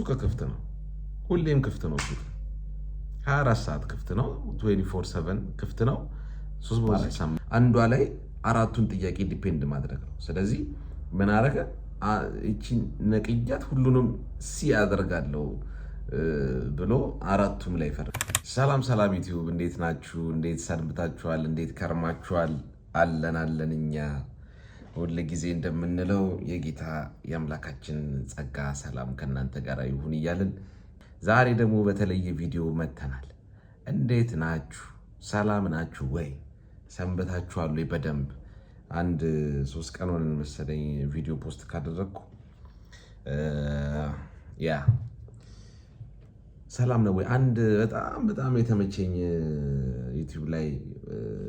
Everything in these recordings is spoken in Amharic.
ሱቅ ክፍት ነው። ሁሌም ክፍት ነው። ሱቅ 24 ሰዓት ክፍት ነው። 24/7 ክፍት ነው። አንዷ ላይ አራቱን ጥያቄ depend ማድረግ ነው። ስለዚህ ምን አረገ? ይቺን ነቅያት ሁሉንም C አደርጋለሁ ብሎ አራቱም ላይ ፈረ። ሰላም ሰላም ዩቲዩብ፣ እንዴት ናችሁ? እንዴት ሰንብታችኋል? እንዴት ከርማችኋል? አለን አለን። እኛ ሁል ጊዜ እንደምንለው የጌታ የአምላካችን ጸጋ ሰላም ከእናንተ ጋር ይሁን እያልን ዛሬ ደግሞ በተለየ ቪዲዮ መተናል። እንዴት ናችሁ? ሰላም ናችሁ ወይ? ሰንበታችኋል ወይ? በደንብ አንድ 3 ቀን ሆነን መሰለኝ ቪዲዮ post ካደረግኩ። Yeah፣ ሰላም ነው ወይ? አንድ በጣም በጣም የተመቸኝ ዩቲዩብ ላይ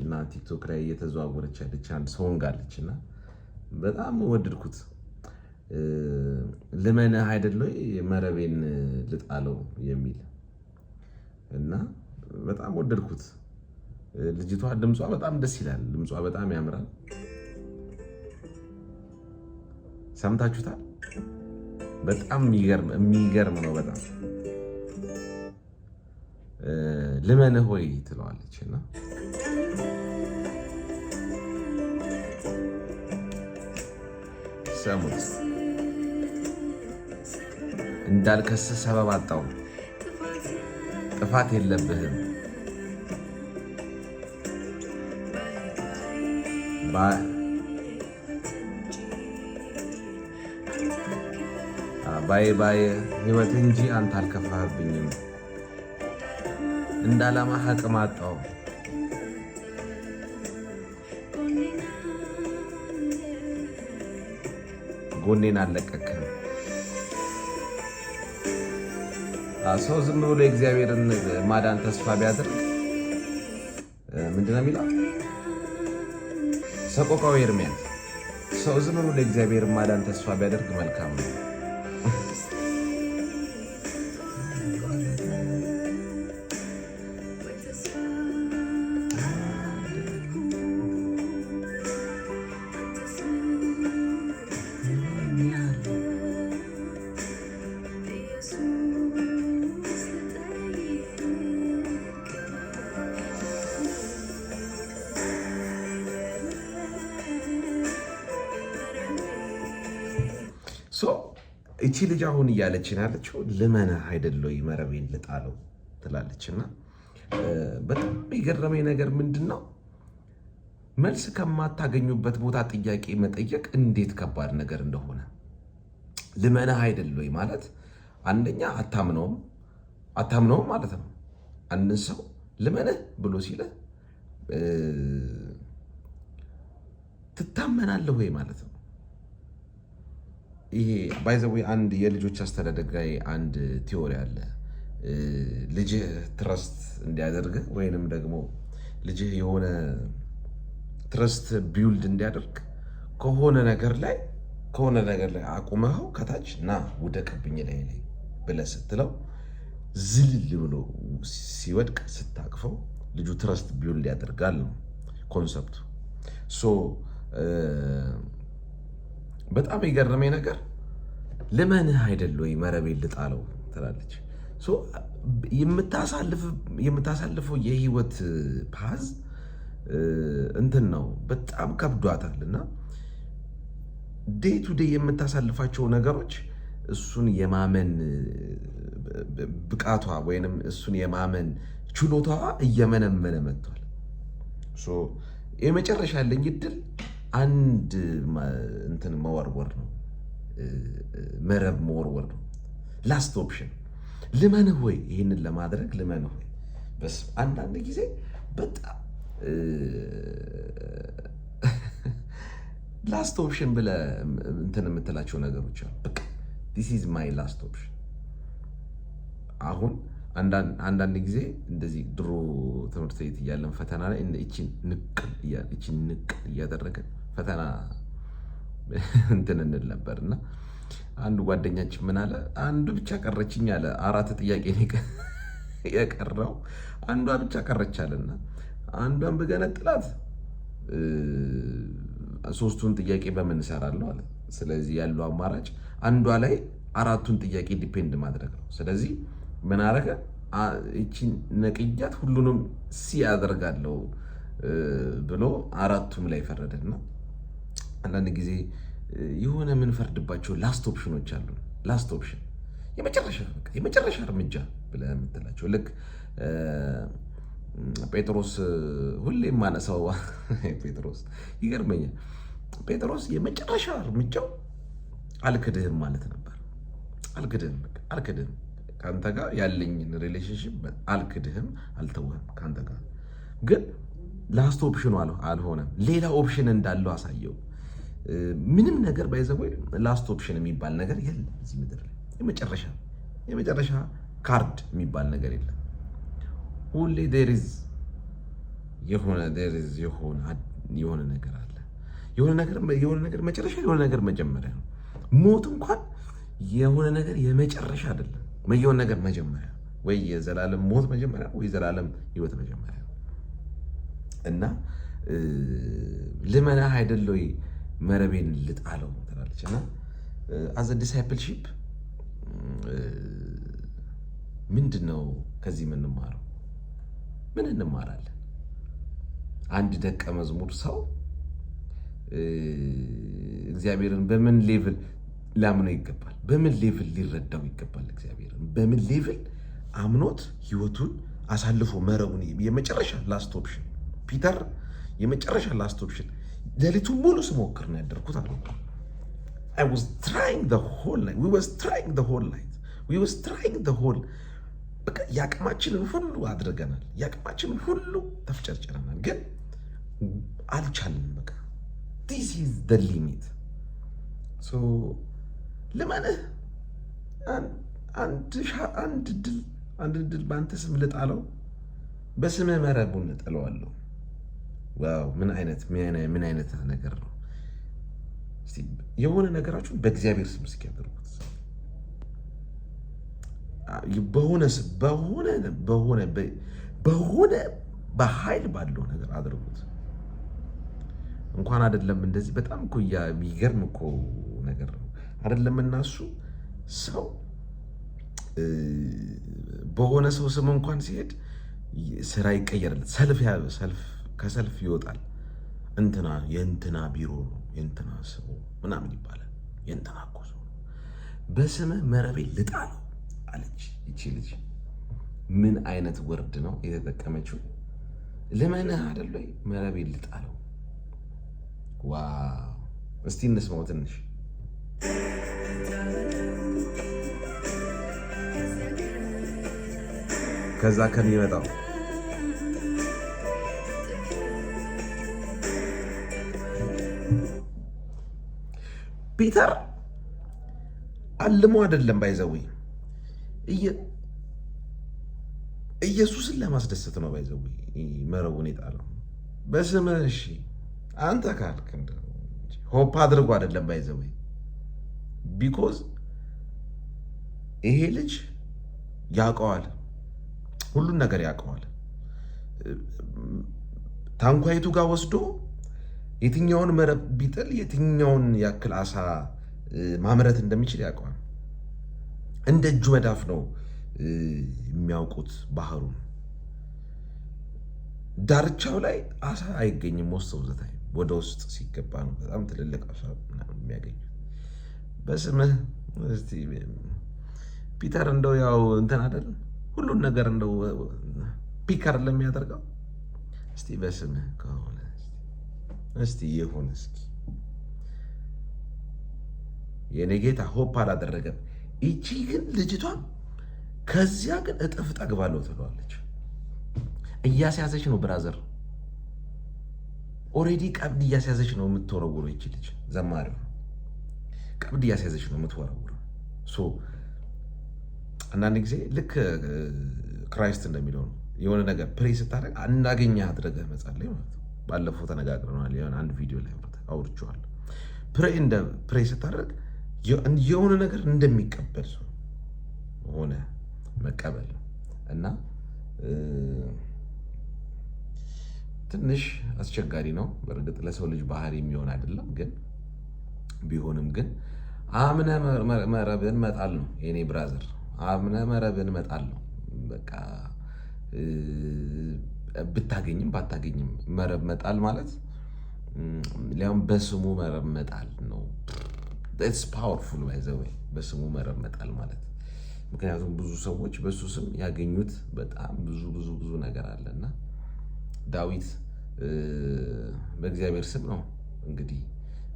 እና ቲክቶክ ላይ እየተዘዋወረች ያለች አንድ song አለች እና በጣም ወደድኩት። ልመንህ አይደል ወይ መረቤን ልጣለው የሚል እና በጣም ወደድኩት። ልጅቷ ድምጿ በጣም ደስ ይላል። ድምጿ በጣም ያምራል። ሰምታችሁታል? በጣም የሚገርም ነው። በጣም ልመንህ ወይ ትለዋለች እና ሰሙት። እንዳልከስ ሰበብ አጣው፣ ጥፋት የለብህም፣ ባይ ባይ ህይወት እንጂ አንተ አልከፋህብኝም፣ እንዳላማ አቅም አጣው፣ ጎኔን አልለቀክም። ሰው ዝም ብሎ የእግዚአብሔርን ማዳን ተስፋ ቢያደርግ ምንድን ነው የሚለው? ሰቆቃው ኤርምያስ ሰው ዝም ብሎ የእግዚአብሔርን ማዳን ተስፋ ቢያደርግ መልካም ነው። እቺ ልጅ አሁን እያለችን ያለችው ልመንህ አይደል ወይ መረቤን ልጣለው ትላለች። እና በጣም የገረመኝ ነገር ምንድን ነው፣ መልስ ከማታገኙበት ቦታ ጥያቄ መጠየቅ እንዴት ከባድ ነገር እንደሆነ። ልመንህ አይደል ወይ ማለት አንደኛ አታምነውም አታምነውም ማለት ነው። አንድን ሰው ልመንህ ብሎ ሲልህ ትታመናለህ ወይ ማለት ነው። ይሄ by the way አንድ የልጆች አስተዳደግ ላይ አንድ theory አለ። ልጅህ trust እንዲያደርግ ወይንም ደግሞ ልጅህ የሆነ trust build እንዲያደርግ ከሆነ ነገር ላይ አቁመኸው ከታች ና ውደቅብኝ ላይ ላይ ብለህ ስትለው ዝልል ብሎ ሲወድቅ ስታቅፈው ልጁ trust build ያደርጋል ነው concept ኡ። So በጣም የገረመኝ ነገር ልመንህ አይደል ወይ መረቤን ልጣለው ትላለች። የምታሳልፈው የህይወት path እንትን ነው፣ በጣም ከብዷታል። እና day to day የምታሳልፋቸው ነገሮች እሱን የማመን ብቃቷ ወይንም እሱን የማመን ችሎታዋ እየመነመነ መጥቷል። የመጨረሻ ያለኝ እድል አንድ እንትን መወርወር ነው፣ መረብ መወርወር ነው። Last option ልመንህ ወይ ይህንን ለማድረግ ልመንህ ወይ። በስ አንዳንድ ጊዜ በጣም last option ብለህ እንትን የምትላቸው ነገሮች አሉ። በቃ this is my last option። አሁን አንዳንድ ጊዜ እንደዚህ ድሮ ትምህርት ቤት እያለን ፈተና ላይ እቺን ንቅል እቺን ንቅል እያደረገን ፈተና እንትን እንል ነበር። እና አንዱ ጓደኛችን ምን አለ፣ አንዱ ብቻ ቀረችኝ አለ። አራት ጥያቄ የቀረው አንዷ ብቻ ቀረች አለና አንዷን ብገነጥላት ሶስቱን ጥያቄ በምን እሰራለሁ አለ። ስለዚህ ያለው አማራጭ አንዷ ላይ አራቱን ጥያቄ depend ማድረግ ነው። ስለዚህ ምን አረገ? ይቺን ነቅያት ሁሉንም C አደርጋለሁ ብሎ አራቱም ላይ ፈረደና አንዳንድ ጊዜ የሆነ የምንፈርድባቸው last option ኖች አሉ። Last option፣ የመጨረሻ እርምጃ ብለህ የምትላቸው፣ ልክ ጴጥሮስ፣ ሁሌም ማነሳው ጴጥሮስ ይገርመኛል። ጴጥሮስ የመጨረሻ እርምጃው አልክድህም ማለት ነበር። አልክድህም፣ በቃ አልክድህም፣ ከአንተ ጋር ያለኝን relationship አልክድህም፣ አልተውህም ከአንተ ጋር፣ ግን last option ኑ አልሆነም። ሌላ option እንዳለው አሳየው። ምንም ነገር by the way last option የሚባል ነገር የለም እዚህ ምድር ላይ። የመጨረሻ ካርድ የሚባል ነገር የለም። ሁሌ there is የሆነ ነገር አለ። የሆነ ነገር መጨረሻ፣ የሆነ ነገር መጀመሪያ ነው። ሞት እንኳን የሆነ ነገር የመጨረሻ አይደለም። የሆነ ነገር መጀመሪያ፣ ወይ የዘላለም ሞት መጀመሪያ ወይ የዘላለም ህይወት መጀመሪያ ነው። እና ልመናህ አይደለ ወይ መረቤን ልጣለው ትላለች። እና as a discipleship ምንድን ነው ከዚህ የምንማረው? ምን እንማራለን? አንድ ደቀ መዝሙር ሰው እግዚአብሔርን በምን level ሊያምነው ይገባል? በምን level ሊረዳው ይገባል? እግዚአብሔርን በምን level አምኖት ህይወቱን አሳልፎ መረቡን፣ የመጨረሻ last option፣ ፒተር የመጨረሻ last option፣ ሌሊቱን ሙሉ ስሞክር ነው ያደርኩት አለ። I was trying the whole night. We was trying the whole night. We was trying the whole፣ በቃ የአቅማችንን ሁሉ አድርገናል። የአቅማችንን ሁሉ ተፍጨርጭረናል፣ ግን አልቻልንም። በቃ this is the limit። So ልመንህ፣ አንድ ድል በአንተ ስም ልጣለው፣ በስምህ መረቡን እጥለዋለሁ። Wow፣ ምን አይነት ነገር ነው? የሆነ ነገራችሁን በእግዚአብሔር ስም እስኪ ያደርጉት። በሆነ በሆነ በሆነ በሆነ በኃይል ባለው ነገር አድርጉት። እንኳን አይደለም እንደዚህ፣ በጣም እኮ የሚገርም እኮ ነገር ነው። አይደለም እና እሱ ሰው በሆነ ሰው ስም እንኳን ሲሄድ ስራ ይቀየርለት፣ ሰልፍ ከሰልፍ ይወጣል። እንትና የእንትና ቢሮ ነው፣ የእንትና ሰው ምናምን ይባላል። የእንትና እኮ ሰው ነው። በስምህ መረቤ ልጣለው አለች ይቺ ልጅ። ምን አይነት word ነው የተጠቀመችው? ልመንህ አይደል ወይ መረቤ ልጣለው። Wow! እስቲ እንስማው ትንሽ። ከዛ ከሚመጣው ፒተር አልሞ አይደለም፣ by the way፣ ኢየሱስን ለማስደሰት ነው። By the way መረቡን የጣለው በስምህ እሺ አንተ ካልክ hope አድርጎ አይደለም፣ by the way፣ because ይሄ ልጅ ያውቀዋል፣ ሁሉን ነገር ያውቀዋል። ታንኳይቱ ጋር ወስዶ የትኛውን መረብ ቢጥል የትኛውን ያክል አሳ ማምረት እንደሚችል ያውቀዋል። እንደ እጁ መዳፍ ነው የሚያውቁት ባህሩን። ዳርቻው ላይ አሳ አይገኝም። Most of the time ወደ ውስጥ ሲገባ ነው በጣም ትልልቅ አሳ የሚያገኙት። በስምህ እስቲ ፒተር እንደው ያው እንትን አይደለም፣ ሁሉን ነገር እንደው pick አይደለም የሚያደርገው። እስቲ በስምህ ከሆነ እስቲ ይሁን እስኪ፣ የኔ ጌታ hope አላደረገም። ይቺ ግን ልጅቷ ከዚያ ግን እጥፍ ጠግባለሁ ትለዋለች። እያስያዘች ነው brother፣ already ቀብድ እያስያዘች ነው የምትወረውረው። ይቺ ልጅ ዘማሪው ቀብድ እያስያዘች ነው የምትወረውረው። So አንዳንድ ጊዜ ልክ Christ እንደሚለው ነው፣ የሆነ ነገር pray ስታደርግ እንዳገኘ አድርገህ መጸለይ ማለት ነው። ባለፈው ተነጋግረናል። የሆነ አንድ ቪዲዮ ላይ አውርቼዋለሁ። Pray እንደ pray ስታደርግ የሆነ ነገር እንደሚቀበል ሰው ሆነ መቀበል ነው። እና ትንሽ አስቸጋሪ ነው። በእርግጥ ለሰው ልጅ ባህሪ የሚሆን አይደለም፣ ግን ቢሆንም ግን አምነህ መረብን መጣል ነው የኔ brother፣ አምነህ መረብን መጣል ነው። በቃ ብታገኝም ባታገኝም መረብ መጣል ማለት፣ ሊያውም በስሙ መረብ መጣል ነው። It's powerful, by the way፣ በስሙ መረብ መጣል ማለት። ምክንያቱም ብዙ ሰዎች በሱ ስም ያገኙት በጣም ብዙ ብዙ ብዙ ነገር አለ። እና ዳዊት በእግዚአብሔር ስም ነው እንግዲህ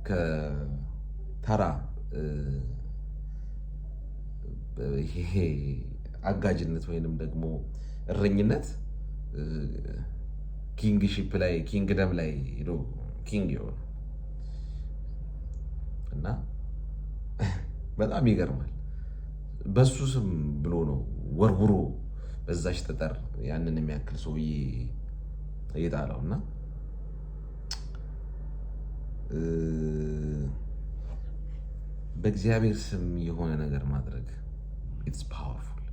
ከተራ ይሄ አጋጅነት ወይንም ደግሞ እረኝነት kingship ላይ፣ kingdom ላይ ሄዶ king የሆነ። እና በጣም ይገርማል። በሱ ስም ብሎ ነው ወርውሮ በዛች ጠጠር ያንን የሚያክል ሰውዬ እየጣለው። እና በእግዚአብሔር ስም የሆነ ነገር ማድረግ it's powerful,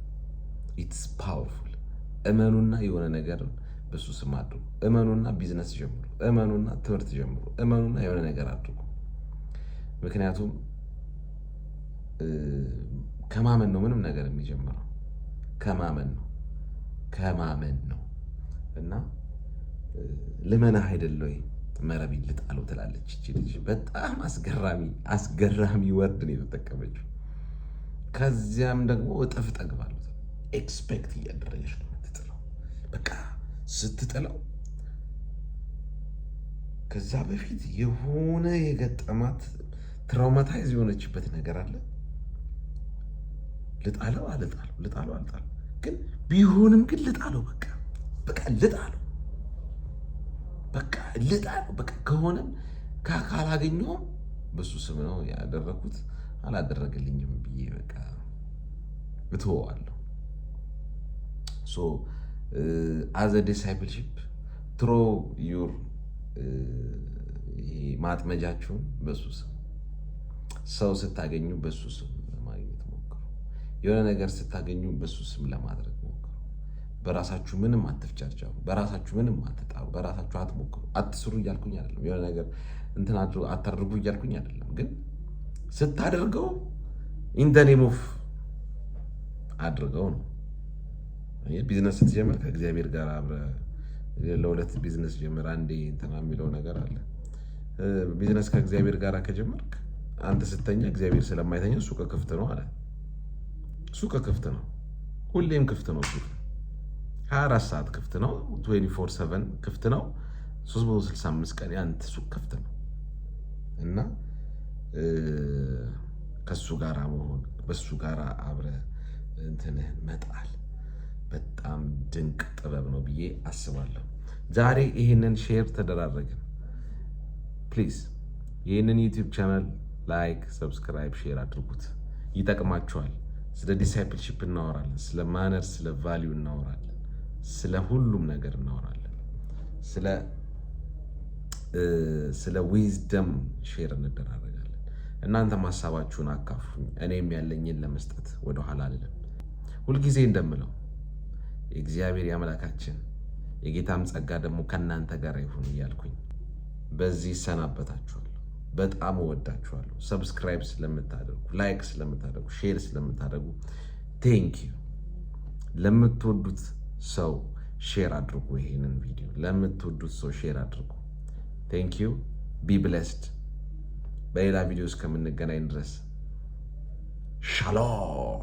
it's powerful። እመኑና የሆነ ነገር በሱ ስም አድርጉ። እመኑና ቢዝነስ ጀምሩ። እመኑና ትምህርት ጀምሩ። እመኑና የሆነ ነገር አድርጉ። ምክንያቱም ከማመን ነው ምንም ነገር የሚጀምረው፣ ከማመን ነው፣ ከማመን ነው። እና ልመናህ አይደለ ወይ መረቤን ልጣለው ትላለች ይቺ ልጅ። በጣም አስገራሚ አስገራሚ word ነው የተጠቀመችው። ከዚያም ደግሞ እጥፍ ጠግባለሁ። Expect እያደረገች ነው የምትጥለው። በቃ ስትጥለው ከዛ በፊት የሆነ የገጠማት traumatize የሆነችበት ነገር አለ። ልጣለው አልጣለው፣ ልጣለው አልጣለው፣ ግን ቢሆንም ግን ልጣለው፣ በቃ በቃ ልጣለው፣ በቃ ልጣለው፣ በቃ ከሆነም ካላገኘውም በሱ ስም ነው ያደረኩት፣ አላደረገልኝም ብዬ በቃ እተወዋለሁ። So as a discipleship, throw your ማጥመጃችሁን በሱ ስም። ሰው ስታገኙ በሱ ስም ለማግኘት ሞክሩ። የሆነ ነገር ስታገኙ በሱ ስም ለማድረግ ሞክሩ። በራሳችሁ ምንም አትፍጨርጨሩ። በራሳችሁ ምንም አትጣሩ። በራሳችሁ አትሞክሩ። አትስሩ እያልኩኝ አይደለም። የሆነ ነገር እንትን አታድርጉ እያልኩኝ አይደለም። ግን ስታደርገው in the name of አድርገው ነው። ቢዝነስ ስትጀምር ከእግዚአብሔር ጋር አብረህ ለሁለት ቢዝነስ ጀምር አንዴ እንትና የሚለው ነገር አለ። ቢዝነስ ከእግዚአብሔር ጋር ከጀመርክ አንተ ስተኛ እግዚአብሔር ስለማይተኛ ሱቅ ክፍት ነው አለ። ሱቅ ክፍት ነው፣ ሁሌም ክፍት ነው። ሱቅ 24 ሰዓት ክፍት ነው። 24/7 ክፍት ነው። 365 ቀን ያንተ ሱቅ ክፍት ነው። እና ከሱ ጋር መሆን፣ በሱ ጋር አብረህ እንትንህን መጣል በጣም ድንቅ ጥበብ ነው ብዬ አስባለሁ። ዛሬ ይህንን share ተደራረግን። Please ይህንን YouTube channel like፣ subscribe፣ share አድርጉት። ይጠቅማችኋል። ስለ discipleship እናወራለን፣ ስለ manner፣ ስለ value እናወራለን፣ ስለ ሁሉም ነገር እናወራለን። ስለ wisdom share እንደራረጋለን። እናንተም ሀሳባችሁን አካፍሉኝ። እኔም ያለኝን ለመስጠት ወደኋላ አልልም። ሁልጊዜ እንደምለው የእግዚአብሔር የአምላካችን የጌታም ጸጋ ደግሞ ከእናንተ ጋር ይሁን እያልኩኝ በዚህ እሰናበታችኋለሁ። በጣም እወዳችኋለሁ። Subscribe ስለምታደርጉ፣ like ስለምታደርጉ፣ share ስለምታደርጉ thank you። ለምትወዱት ሰው share አድርጉ። ይሄንን ቪዲዮ ለምትወዱት ሰው share አድርጉ። Thank you, be blessed። በሌላ ቪዲዮ እስከምንገናኝ ድረስ ሻሎም።